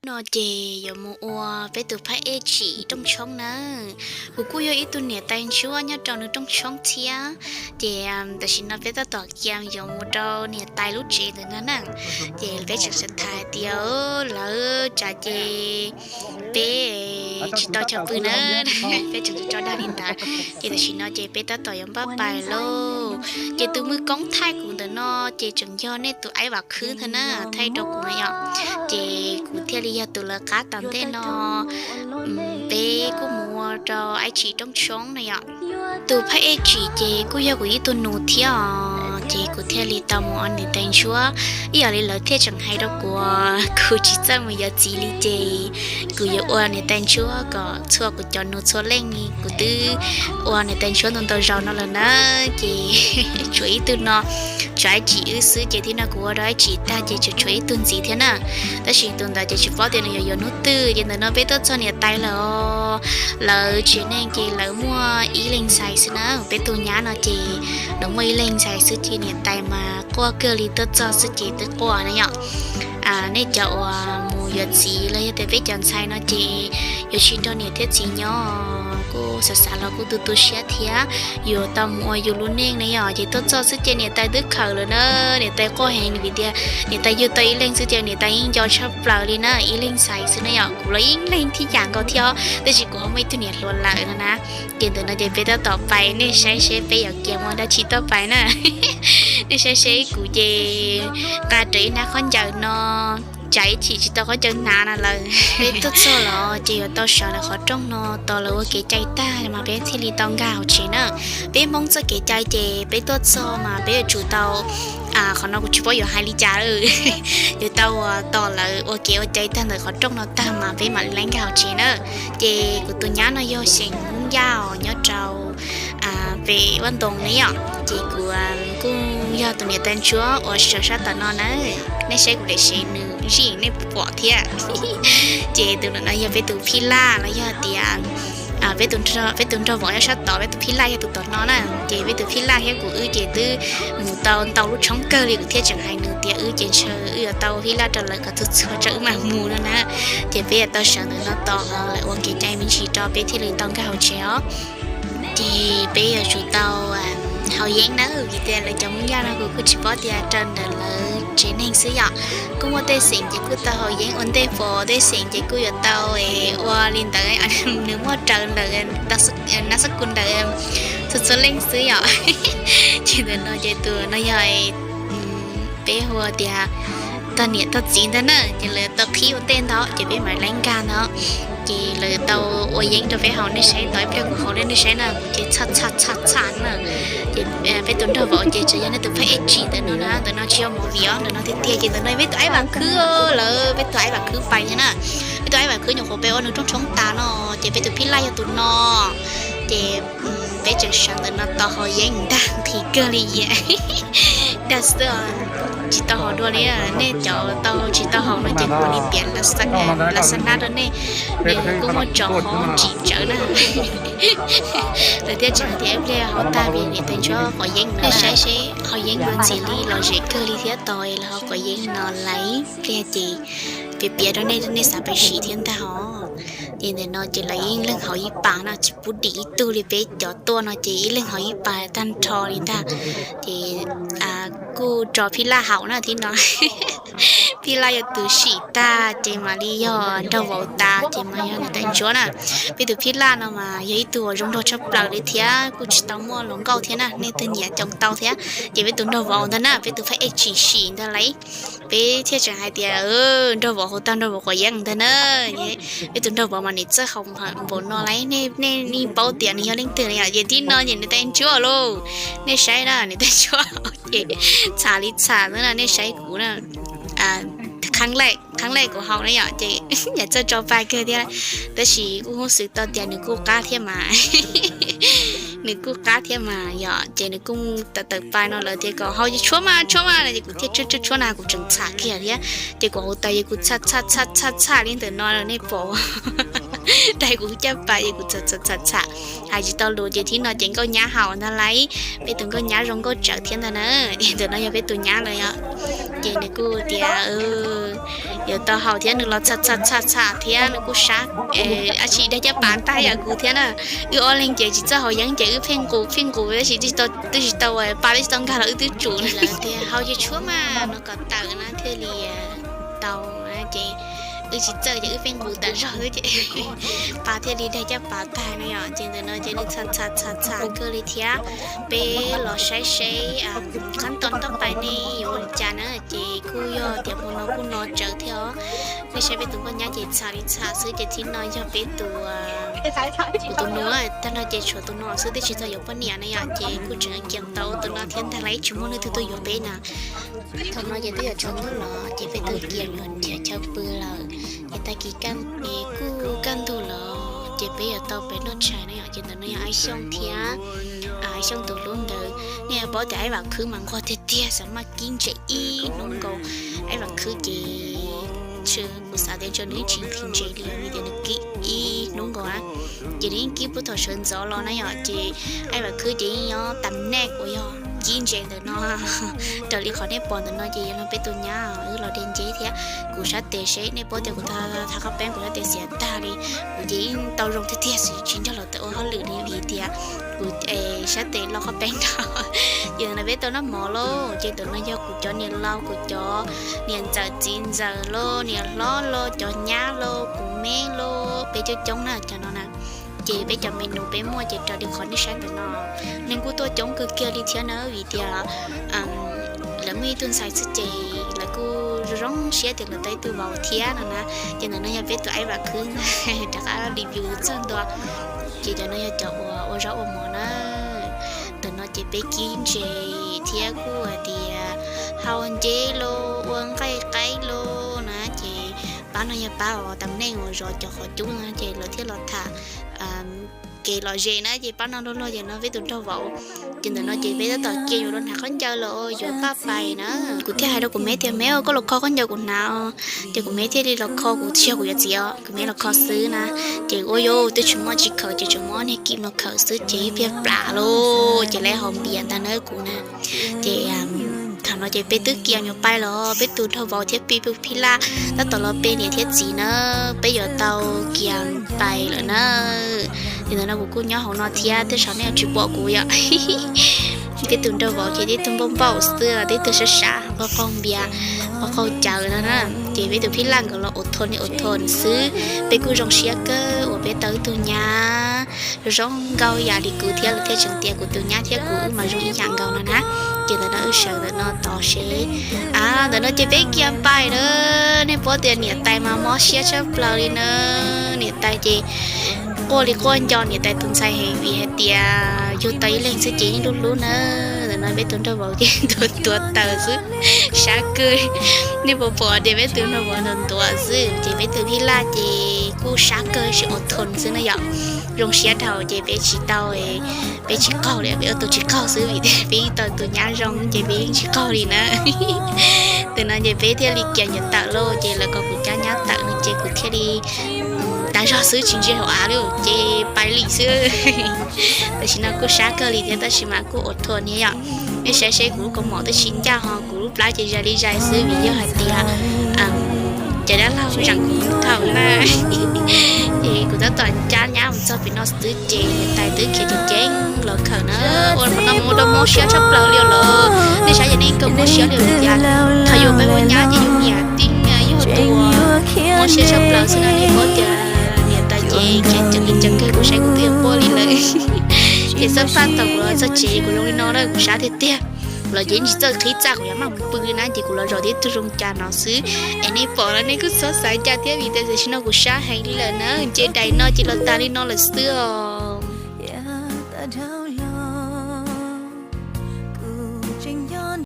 No ces yuav mus ua peb tus phab ej tsim rooj tshoob na. Kuv kuj yog ib tug niam tais ntsuab nyob rau nws rooj tshoob thiab. Ces tam sim no peb tab tom cia yuav mus rau niam tais lub tsev ntawm no na. Ces peb tseem xav tham tias lawv tsam ces peb tsis tau chaw pw na, peb tseem tso dag li ntawd. Ces tam sim no ces peb tab tom yuav npaj pais lauj. Ces tus muaj koob thaij kuv ntawm no ces tseem yog nej tus aib vam khwb ntag na, thaij rau kuv na yom. Ces kuv thiaj li yog tus lawv qab tom ntej no. Peb kuj mus ua rau aib tsim rooj tshoob na yom. Tus phab ej tsim ces kuj yog kuv ib tug nus thiab os, ces kuv thiaj li tau mus ua niam tais ntsuab. Ib yam li lawv thiaj tseem hais rau kuv, kuv tsis txawj mus yuav txiv li ces kuv yuav ua niam tais ntsuab kom txhua kuv cov nus txhua leej li. Kuv twb ua niam tais ntsuab ntau ntau zaus no lawm na, ces tshuav ib tug no, tshuav aib tsim wb xwb ces thiab no kuv ua rau aib tsim tag ces tseem tshuav ib tug ntxiv thiab na. Tab sis tus ntawd ces tsis paub tias nws yuav yuav hnub twg. Ces ntawm no peb tuaj txog niam tais lawm os. Lawv tsev neeg ces lawv muaj ib leeg ntxhais xwb na, peb tus nyab no ces nws muaj ib leeg ntxhais xwb ces niam tais mas quaj kawg li, tuaj txog xwb ces twb quaj na yom. Nej cov uas mus yuav txiv los yog tias peb cov ntxhais no ces yuav tsis nrog niam thiab txiv nyob, kuj xav xav los kuj tu tu siab thiab. Yuav tau mus ua yus lub neej na yom, ces tuaj txog xwb ces niam tais twb khawm lawm na. Niam tais quaj heev vim tias niam tais yug tau ib leeg xwb ces niam tais yeej nco tshaj plaws li na, ib leeg ntxhais xwb na yom. Kuv los ib leeg thib yam nkaus thiab, tab sis kuv ho muaj ib tug niam hluas lawm no na. Ces ntawm no ces peb tab tom pais, nej saib seb peb yuav kiag muaj dab tsi tuaj pais na. Nej saib seb kuv ces nqa rawv ib hnab khaub ncaws no, tsam ib chim tsis tau khaub ncaws hnav na lawm. Peb tuaj txog los ces yuav tau sawv ntawm qhov rooj no tos lawv ua kev cai tag mas peb thiaj li tau nkag hauv tsev na. Peb Hmoob txoj kev cai ces peb tuaj txog mas peb yuav tsum tau, qhov no kuv tsis paub yuav hais li cas lawm, yuav tau tos lawv ua kev ua cai tag ntawm qhov rooj no tag mas peb mam li nkag hauv tsev na. Ces kuv tus nyab no yog xeem Hmoob Yaj os, nyob rau pem Vaj Ntoo ne yom. Ces kuv kuj yog tus niam tais ntsuab uas sawv sab tom no na. Nej saib kuv daim sev nws zij nej pom thiab. Ces tus no yog peb tus phij laj los yog tias peb tus nraug vauv nyob sab tod, peb tus phij laj yog tus tom no na. Ces peb tus phij laj thiab kuv wb ces twb mus tau ntau lub tshoob kawg li, kuv thiaj tseem hais nws tias wb ces ntshe wb yuav tau phij laj rau lawv kom txhua txhua rau wb mam mus no na. Ces peb yuav tau sawv ntawm no tos lawv ua kev cai me ntsis rau peb thiaj li tau nkag hauv tsev os. Ces peb yuav tsum tau haus yeeb nawb, vim tias lawv cov Hmoob Yaj no kuv kuj tsis paub tias raws ntawm lawv tsev neeg xwb yom. Kuj muaj tej xeem ces kuj tau haus yeeb ua ntej pom, tej xeem ces kuj yuav tau ua li ntawd, nws muaj raws ntawm nab xab kus ntawd txhua txhua leej xwb yom. Ces ntawm no ces tus no yog peb hu tias tog niam tog txiv ntag na, ces lawv tau qhib ua ntej ntag ces peb mam li nkag ntag. Ces lawv tau ua yeeb rau peb haus, nej saib tau ib pliag kuv haus, nej saib na, kuv ces txha txha txha txha na. Ces peb tus nraug vauv ces tseem yog nej tus phab ej tsim ntawm no na, ntawm no tsis yog movie os, ntawm no tiag tiag. Ces ntawm no peb tus aib vam khwb lawm, peb tus aib vam khwb pais thiab na. Peb tus aib vam khwb nyuam qhuav peb ua nws rooj tshoob tas no, ces peb tus phij laj yog tus no. Ces peb tseem sawv ntawm no tos haus yeeb ntag, nqhis kawg li. Dag xwb, tsis tau haus dua li. Nej cov tau tsis tau haus no ces kuv li piav las xab nab rau nej, nws kuj muaj tso hauv tsis tsawv na. Lawv thiaj tseem tias ib pliag haus tag peb niam tais ntsuab quav yeeb no, saib seb haus yeeb yuav ntxim li los zem kawg li thiab tos lawv haus quav yeeb no lawm ib pliag ces piav piav rau nej, nej xav pais sim thiab ntag os. Ces ntawm no ces lawv yeej leej haus ib pas no, tsis pub dim ib tug li, peb cov tuaj no ces ib leeg haus ib pas tag nrho li ntag. Ces kuj tso phij laj haus na thiab no. Phij laj yog tus sim tag ces mam li yog nraug vauv tas ces mam yog niam tais ntsuab na. Peb tus phij laj no mas yog ib tug uas zoo nraug tshaj plaws li thiab kuj tsis tau muaj hluas nkauj thiab na, nej twg nyiam coj tau thiab. Ces peb tus nraug vauv ntag na, peb tus phab ej tsim sim ntag lauj. Peb thiaj tseem hais tias nraug vauv haus tag nraug vauv quav yeeb ntag na. Peb tus nraug vauv mas nws txawj haus npaum no lauj, nej yeej paub tias nws yog leej twg na yom. Ces tib no ces niam tais ntsuab lauj, nej saib na, niam tais ntsuab ces txham li txham xwb na, nej saib kuv na. Qhab lej kuv haus na yom, ces nws txawj tso pa kawg thiab, tab sis kuj hnov xwm tau tias nws kuj qab thiab mas. Nws kuj qab thiab mas yom, ces nws kuj tawm tawm pa no lawv tias kom haus ces tshuab mas tshuab mas no ces kuv thiaj tshuab tshuab tshuab na, kuv tseem txham kiag thiab. Ces kuv haus tas ces kuv txham txham txham txham li ntawm no nej pom. Dai kuv caj pas ces kuv txham txham txham txham, hais tsis tau lus ces tib no ces nkauj nyab haus ntag lauj. Peb tus nkauj nyab zoo nkauj tsawv thiab ntag na. Ntawm no yog peb tus nyab lawm yom. Ces nws kuj tias yuav tau haus thiab nws los txha txha txha txha thiab nws kuj sab, ab tsi dag caj pas tag yam kuv thiab na. Wb ob leeg ces tsis txawj haus yeeb ces wb pheej nqus pheej nqus tab sis twb tsis tau, pa twb tsis tau nkag los wb twb tsum lawm tias haus ces tshuab mas no kom tawm na thiaj li tau na ces wb tsis txawj ces wb pheej nqus tas zog xwb ces pa thiaj li dag caj pas tag no yom. Ces ntawm no ces nws txha txha txha txha kawg li thiab. Peb los saib seb qhab tos tab pais ne yuav ua li cas na ces kuj yog tias hmo no kuj no tsawv thiab os. Nej saib peb tus nkauj nyab ces txha li txha xwb ces tib no yog peb tus, kuv tus nus, tag no ces tshuav tus no xwb twb tsis tau yuav poj niam na yom ces kuj tseem cia tau tus no thiab ntag lawm tsis muaj leej twg tuaj yuav peb na. Thaum no ces twb yuav tsaus ntuj los ces peb twb cia yuav nrhiav chaw pw lawm. Ces tag kis kuj kaj ntug lawm ces peb yuav tau pem noj tshais na yom. Ces ntawm no yog Aib Xyooj thiab Aib Xyooj tus hlub ntawd. Nej yuav paub tias Aib Vam Khwb mas nquag tiag tiag, xav maj kib ntses ib hnub nkaus. Aib Vam Khwb ces tshwj kuv xav tias ntshe nws yeej tsis nqhis ntses li vim tias nws kib ib hnub nkaus na. Ces nws yeej kib puag thaum sawv ntxov los na yom ces Aib Vam Khwb ces yeej nyob tam nej uas yog kib ntses ntawm no. Raws li qhov nej pom ntawm no ces yog no peb tus nyab wb los de nceb thiab. Kuv sab tes seb nej paub tias kuv thav qhov peeb kuv sab tes xiav tag li. Kuv ces yeej tau zoo tiag tiag xwb tsis nrog los tawm ua hauj lwm li vim tias kuv sab tes lo qhov peeb ntau. Ces ntawm no peb tau noj mov lauj ces ntawm no yog kuv cov niam laus kuv cov niam ntxawm txiv ntxawm lauj niam hlob lauj cov nyab lauj kuv me lauj peb coob coob na cov no na. Ces peb cov me nus peb muaj ces raws li qhov nej saib ntawm no. Neeg kuj tuaj coob kawg kiag li thiab na vim tias lawv muaj ib tug ntxhais xwb ces lawv kuj zoo zoo siab tias lawv tau ib tug vauv thiab no na. Ces ntawm no yog peb tus Aib Vam Khwb rov qab review txog ntua. Ces cov no yog cov uas ua zaub ua mov na. Ntawm no ces peb kib ntses thiab kuj hais tias hau nceb lauj ua nqaij qaib lauj na ces pab no yog pab uas tam neej uas zov cov qhov cub no ces lawv thiaj los tham kev lom zem na ces pab no luag luag ces no peb tus nraug vauv. Ces ntawm no ces peb tab tom cia yuav rau hnav khaub ncaws los yuav paj pais na. Kuv thiaj hais rau kuv me tias me koj los kho khaub ncaws kuv hnav os. Ces kuv me thiaj li los kho kuv tsis yog kuv yuav txiv os kuv me los kho xwb na. Ces ua yus twb tsis muaj tsis khawm ces tseem muab niag kim no khawm xwb ces ib pliag plam lauj ces lawv haus npias ntag na kuv na. Ces thaum no ces peb twb cia nyuam pais los peb tus nraug vauv thiab peb tus phij laj tab tom los pe niam thiab txiv na. Peb yuav tau cia pais lawm na. Ces ntawm no kuv kuj nyob hauv no thiab tej zaum nej tsis pom kuv yom. Peb tus nraug vauv ces tib tug npauj npauj xwb tib tug sab sab qaug qaug npias qaug qaug cawv no na. Ces peb tus phij laj nkawd los ua thon ni ua thon xwb. Peb kuj zoo siab kawg uas peb tau ib tug nyab zoo nkauj yam li kuv thiab lawv thiaj tseem tias kuv tus nyab thiab kuv wb mas zoo ib yam nkaus no na. Ces ntawm no wb sawv ntawm no tos seb. A ntawm no ces peb cia pais na. Nej paub tias niam tais mas mob siab tshaj plaws li na. Niam tais ces quaj li quaj nco niam tais tus ntxhais heev vim hais tias yug tau ib leeg xwb ces yeej hlub hlub na. Ntawm no peb tus nraug vauv ces ntuav ntuav taws xwb, sab kawg. Nej puas pom tias peb tus nraug vauv ntuav ntuav xwb ces peb tus phij laj ces kuj sab kawg sis ua thon xwb na yom. Zoo siab dhau ces peb tsis tau, peb tsis qaug li, peb ua tus tsis qaug xwb vim peb yeej tau tus nyab zoo ces peb yeej tsis qaug li na. Ntawm no ces peb thiaj li kiav nyiam tawm lauj ces lawv kom kuv cab nyab tawm no ces kuv thiaj li tas zog xwb tsis ntsia hauv av li ces pais li xwb. Tam sim no kuj sab kawg li thiab tab sis mas kuj ua thua ni yom. Nej saib seb kuv lub kaus mom twb tsis ncaj ho kuv lub plab ces zais li zais xwb vim yog hais tias cov dab laug zeem kuv thaum na. Ces kuv tab tom cab nyab mus txog pem no xwb ces niam tais twb khiav ceev ceev los khawm na. Ua qhov no mus ua rau mob siab tshaj plaws li lawm. Nej saib yog nej kawg mob siab li tias thaum yus peb ua nyab ces yus niam tij yog tus mob siab tshaj plaws xwb na. Nej paub tias niam tais ces khiav ceev ceev kawg kuv saib kuv twb yuav quaj li lawm. Ces xab phaj thaum kuv los txog tsev kuv zoo li no na kuv sab tiag tiag. Los ces tsis txawj qhib txaj kuv yuav maj mus pw na ces kuv los zaum tib tug zoo cas no xwb. Es nej pom los nej kuj txhob xav cas thiab vim tias tam sim no kuv sab heev li lawm na. Ces daim no ces los tas li no lawm xwb os.